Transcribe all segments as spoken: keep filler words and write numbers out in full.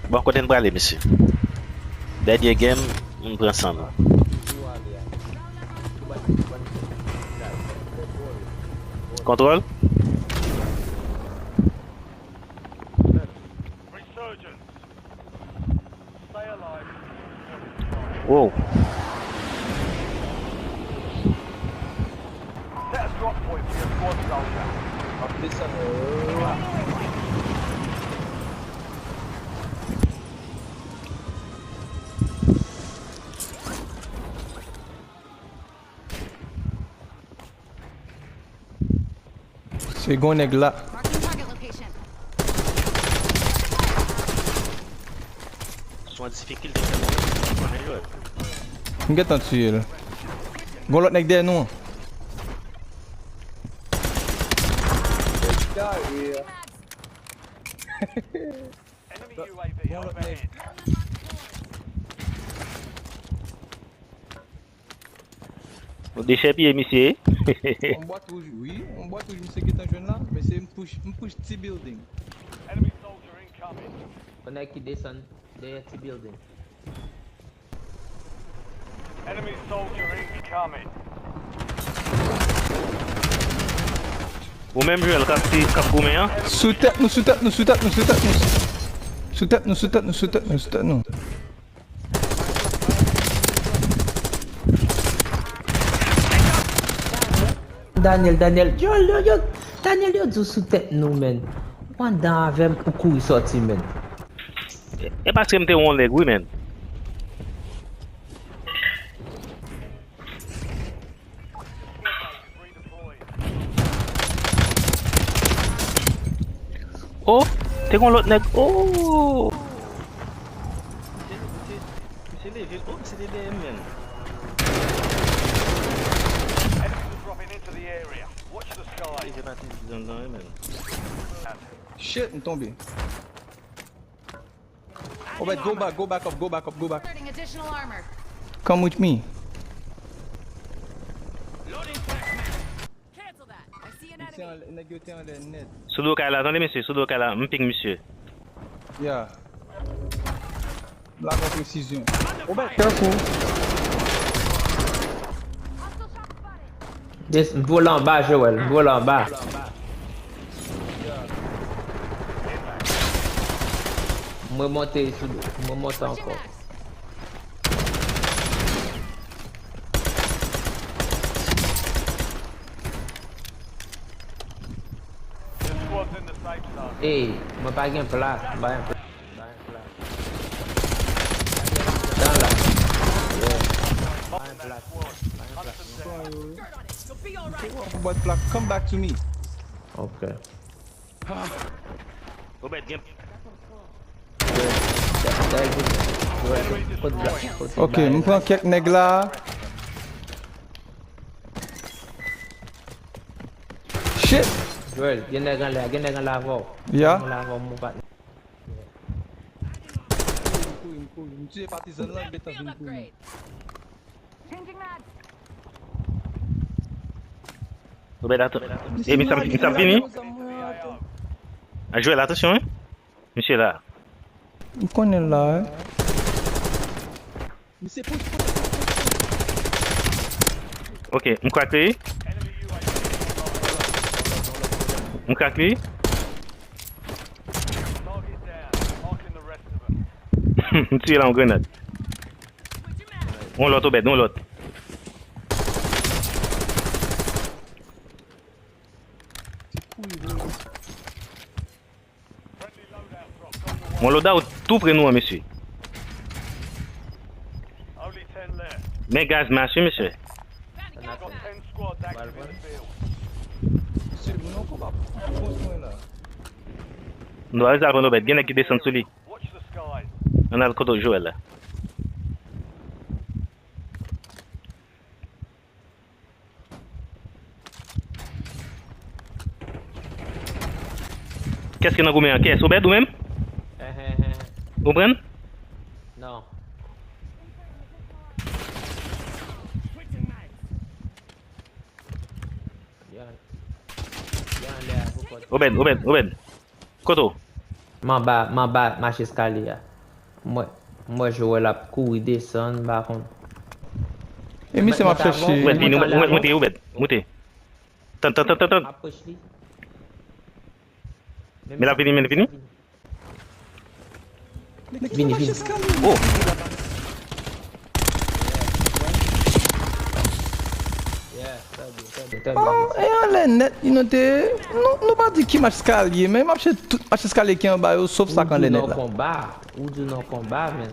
Bon, kote n prale, mesye? Dènye game, m pran san nou. Kontwòl? Wow. Set a drop point for your squad, soldier. Ap desann. Se gon nèg la. Marking target location. Sou an difikilte fè mwen konnen jwèt. M gentan tiye l. Gon lòt nèg dèyè nou. Enemy U A V overhead. Nou dechèpiye misye. Yon bwat wouj, wi, yon bwat wouj misye gentan jwenn la, men se m push, m push ti building. Enemy soldier incoming. Yon nèg ki desann dèyè ti building. Enemy soldier incoming. Ou menm Joel k ap ti, k ap goumen an? Sou tèt nou, sou tèt nou, sou tèt nou, sou tèt nou. Sou tèt nou, sou tèt nou, sou tèt nou, sou tèt nou. Daniel, Daniel, yo, yo, yo, Daniel, yo di w sou tèt nou, menn. Ou anndan avè m, ou kouri sòti, menn. E paske m te wè yon nèg, wi, menn. Oh, te gon lòt nèg. Oh! Misye leve, oh, misye te dèyè m, menn. Enemies are dropping into the area. Watch the sky. Misye pati nan, nan, menn. Shit, m tonbe. Obed, go back, go back up, go back up, go back. Inserting additional armor. Come with me. Cancel that. I see an enemy. Nèg yo te anlè nèt. Sou do kay la, tande mesye, sou do kay la, m ping misye. Yeah. Black ak presizyon. Obed, careful. Des, m vole anba, Joel, m vole anba. Mwen monte sou, mwen monte ankò. Ey, mwen pa gen plas, mwen pa gen plas. Tan la. Yeah. Mwen pa gen plas. Mwen pa gen plas. Bòt plak, come back to me. Ok. Obed gen. Ok, m pran kèk nèg la. Shit! Joel, gen nèg anlè, gen nèg anlè avè w. Ya. Gen nèg anlè avè w, mon patnè. M kouri, m kouri, m kouri. M tiye patizan lan, m gentan vin kouri. Obed, atann. E, misye ap, misye ap vini. A, Joel, atansyon, wi. Misye la. M konnen l la, wi. Misye push, push, push, push, push. Ok, m crack li. M crack li. M tiye la yon grenad. Yon lòt, Obed, yon lòt. Mon loadout tou pre nou an, mesye. Men gaz mache, mesye. Nou al pran Obed. Gen nèg ki desann sou li. Ann al kote Joel la. Kès ki nan goumen an? Kès? Obed, ou menm? Ehe, ehe. Ou pran? Non. Obed, Obed, Obed. Kote w? M anba, m anba mach eskalye a. M wè, m wè Joel ap kouri desann, m pa konn. E misye m ap chèche. Ou mèt vini, ou mèt, ou mèt monte, ou mèt monte. Tann, tann, tann, tann, tann. Men l ap vini, men l vini. Vini, vini. Oh. Oh, e anlè nèt, nou te, nou, nou pa di ki mach eskalye, men m ap chèche tout mach eskalye ki anba yo, sof sa k anlè nèt la. Ou di nan konba, ou di nan konba, men.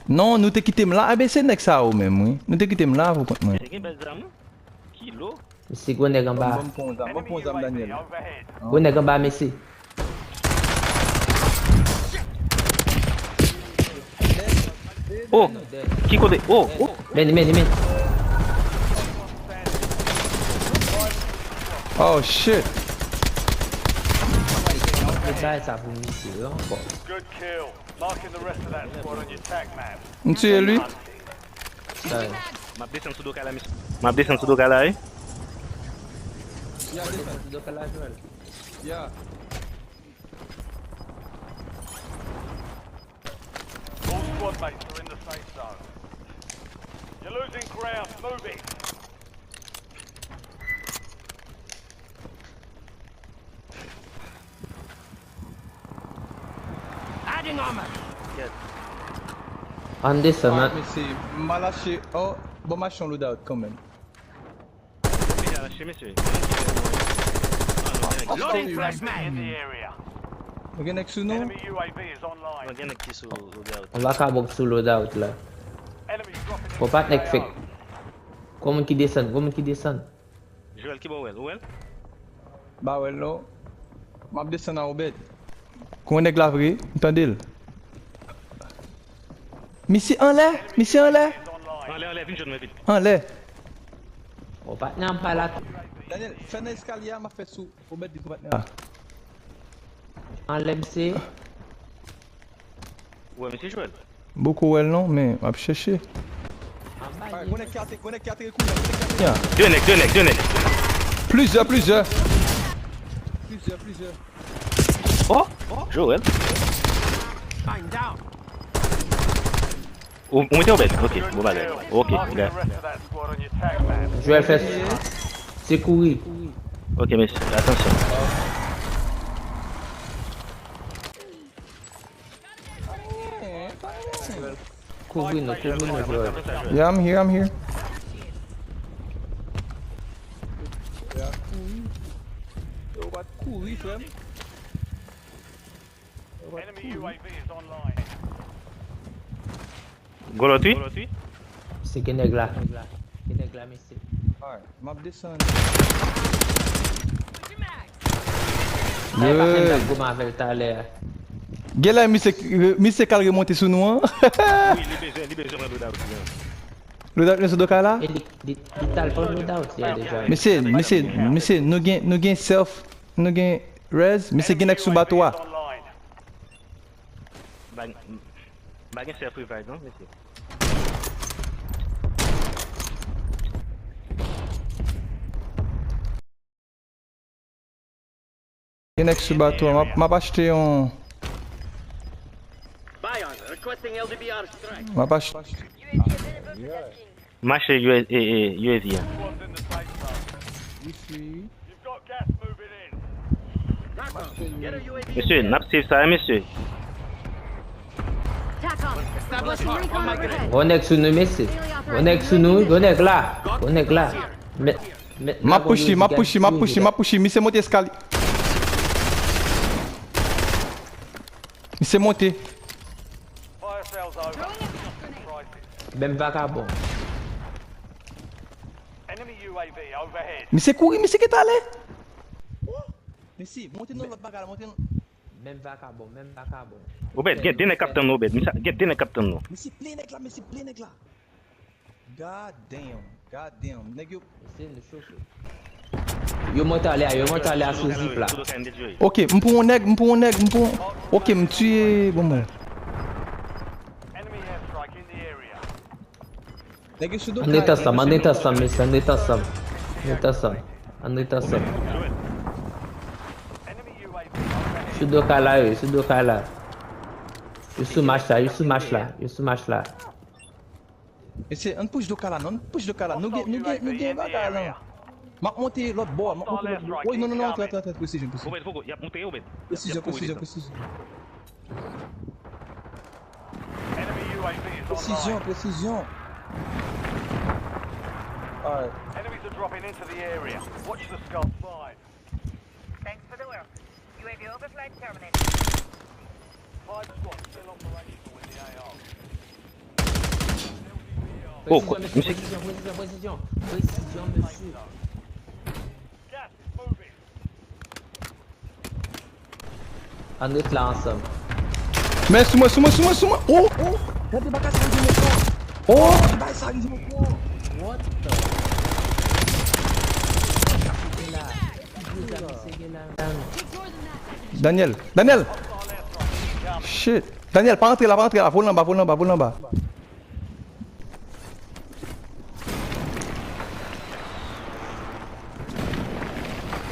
Non, nou te kite m la, enben se nèg sa yo menm, wi. Nou te kite m la pou kont mwen. Te gen bèl zam, wi. Kilo. Misye gwo nèg anba. Ban m pran yon zam, ban m pran yon zam, Daniel. Gwo nèg anba, mesye. Oh! Ki kote? Oh! Oh! Men, men, men. Oh, shit. Mwen bay sa pou misye, wi, ankò. Good kill. Marking the rest of that squad on your tac map. M tiye li. M ap desann sou do kay la, mesye. M ap desann sou do kay la, wi. Ya, desann sou do kay la, Joel. Ya. All squad mates are in the safe zone. You're losing ground. Move it. Adding armor. Yes. Ann desann, alright, mesye, m a lache. Oh, bon, m achte yon loadout kanmenm. Deja lache, mesye. Loading flashbang. Nou gen nèg sou nou? Enemy U A V is online. Non, gen nèg ki sou loadout. On va ka bòk sou loadout la. Enemy dropping into the A O. Bon, patnè k fèk. Gwo moun ki desann, gwo moun ki desann. Joel, ki bò w wè l? Ou wè l? M pa wè l non. M ap desann a Obed. Gon nèg la vre, m tande l. Misye anlè, misye anlè. Anlè, anlè, vin jwenn mwen vit. Anlè. O, patnè an pa la. Daniel, fè nan eskalye a, m ap fè sou Obed vin sou patnè a. Anlè misye. Ou wè misye Joel? M poko wè l non, men m ap chèche. Ay, gwo nèg ki ateri, gwo nèg ki ateri kou la, gwo nèg ki ateri. Ya. De nèg, de nèg, de nèg. Plizyè, plizyè. Plizyè, plizyè. Oh, Joel. Ou, ou mete Obed? Ok, bon bagay. Ok, ok. Joel fè s-, se kouri. Ok, mesye, atansyon. Kouvri nou, kouvri nou, Joel. Yeah, I'm here, I'm here. Yo, w pa t kouri, frè m. Yo, w pa t kouri. Gon lòt, wi. Se gen nèg la. Gen nèg la, mesye. Alright, m ap desann. Ay, pa fè m t ap goumen avè l talè a. Genlè misye, misye k al remonte sou nou an. Wi, li bezwen, li bezwen pran loadout li an. Loadout li sou do kay la? E li, li, li t al pran loadout li an deja. Mesye, mesye, mesye, nou gen, nou gen self, nou gen res, mesye gen nèg sou bato a. Ba, ba gen self revive non, mesye. Gen nèg sou bato a, m ap, m ap achte yon. M ap achte. M achte U A, e, e, U A V a. Mesye, n ap save sa, wi, mesye. Gon nèg sou nou, mesye. Gon nèg sou nou, gon nèg la. Gon nèg la. Mèt, mèt. M ap pushe, m ap pushe, m ap pushe, m ap pushe. Misye monte eskalye. Misye monte. Menm vakabon. Misye kouri, misye gentan ale. Mesye, monte nan lòt bagay la, monte nan. Menm vakabon, menm vakabon. Obed, gen de nèg k ap tann ou, Obed. Misye, gen de nèg k ap tann ou. Mesye, ple nèg la, mesye, ple nèg la. God damn, god damn. Nèg yo. Mesye, nou chofe. Yo monte ale a, yo monte ale a sou zip la. Ok, m pran yon nèg, m pran yon nèg, m pran. Ok, m tiye, bon, bon. Enemy airstrike in the area. Nèg yo sou do kay, nèg yo sou do kay. Ann ret ansanm, ann ret ansanm, mesye, ann ret ansanm. Ann ret ansanm. Ann ret ansanm. Sou do kay la, yo, sou do kay la. Yo sou mach la, yo sou mach la, yo sou mach la. Mesye, ann push do ka la, non, ann push do ka la. Nou gen, nou gen, nou gen bagay la. M ap monte lòt bò, m ap monte lòt bò. Woy, non, non, non, antre, antre, antre, presizyon, presizyon. Presizyon, presizyon, presizyon. Presizyon, presizyon. Alright. Enemies are dropping into the area. Watch the sky. Thanks for the work. U A V overflight terminated. Oh, Presizyon, mesye, presizyon, presizyon, presizyon. Presizyon, mesye. Ann ret la ansanm. Men sou mwen, sou mwen, sou mwen, sou mwen. Oh! Oh! Gade bagay sa rive mwen pran. Oh! Gade bagay sa rive mwen pran. What the? Sa misye gen la. Ki gwo zam misye gen la? Daniel, Daniel! Shit! Daniel, pa antre la, pa antre la. Vole anba, vole anba, vole anba.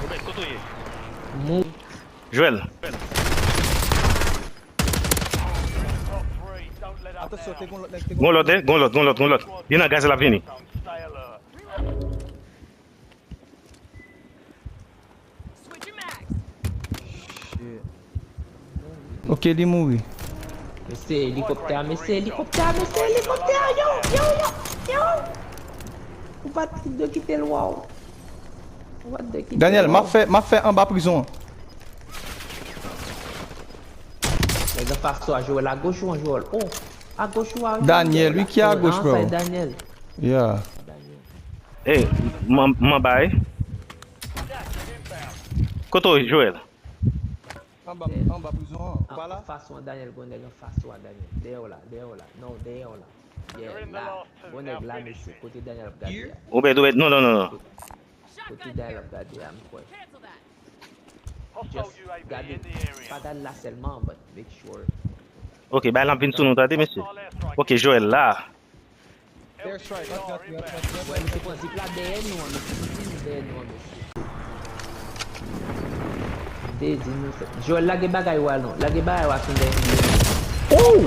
Obed, kote w ye? Mou. Joel. Atansyon, te gon lòt nèg, te gon Gon lòt, eh? Gon lòt, gon lòt, gon lòt. Li nan gaz la, l ap vini. Shit. Ok, li mouri. Mesye, elikoptè a, mesye, elikoptè a, mesye, elikoptè a, yo, yo, yo, yo. Ou pa t dwe kite l, waw. Ou pa t dwe kite l, Daniel, m ap waw. fè, m ap fè anba prizon an. Nèg anfas ou a, Joel, agoch ou an, Joel. Oh, agoch ou a, Daniel, Joel, wi, ki agoch, ah, bro? Sa e Daniel. Yeah. Daniel. Ey, m an- m anba, eh. Kote w, Joel? Anba, anba prizon an, ou pa la? Anfas ou an, Daniel, gon nèg anfas ou a, Daniel. Dèyè w la, dèyè w la. Non, dèyè w la. Yeah, la. Gon nèg la, mesye. Kote Daniel ap gade a? Obed, Obed, non, non, non, non. Kote Daniel ap gade a, m kwè. Just gade. Pa gade la sèlman, but make sure. Ok, bay la vin sou nou, tande, mesye. Ok, Joel, la. Airstrike, antre, antre, antre, antre, antre. Wè, misye pran zip la dèyè nou an, mesye. Misye vin dèyè nou an, mesye. M te di nou sa. Joel, lage bagay ou a non. Lage bagay ou a fin dèyè nou. Oh!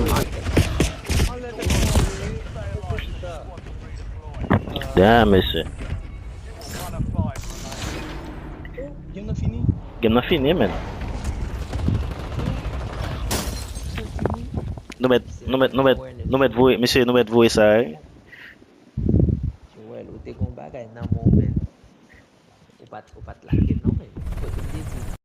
Damn, mesye. Game nan fini? Game nan fini, men. Nou mèt, nou mèt, nou mèt, nou mèt voye, mesye, nou mèt voye sa, eh. Joel, ou te gon bagay nan men w, men. Ou pa t, ou pa t lage l non, men.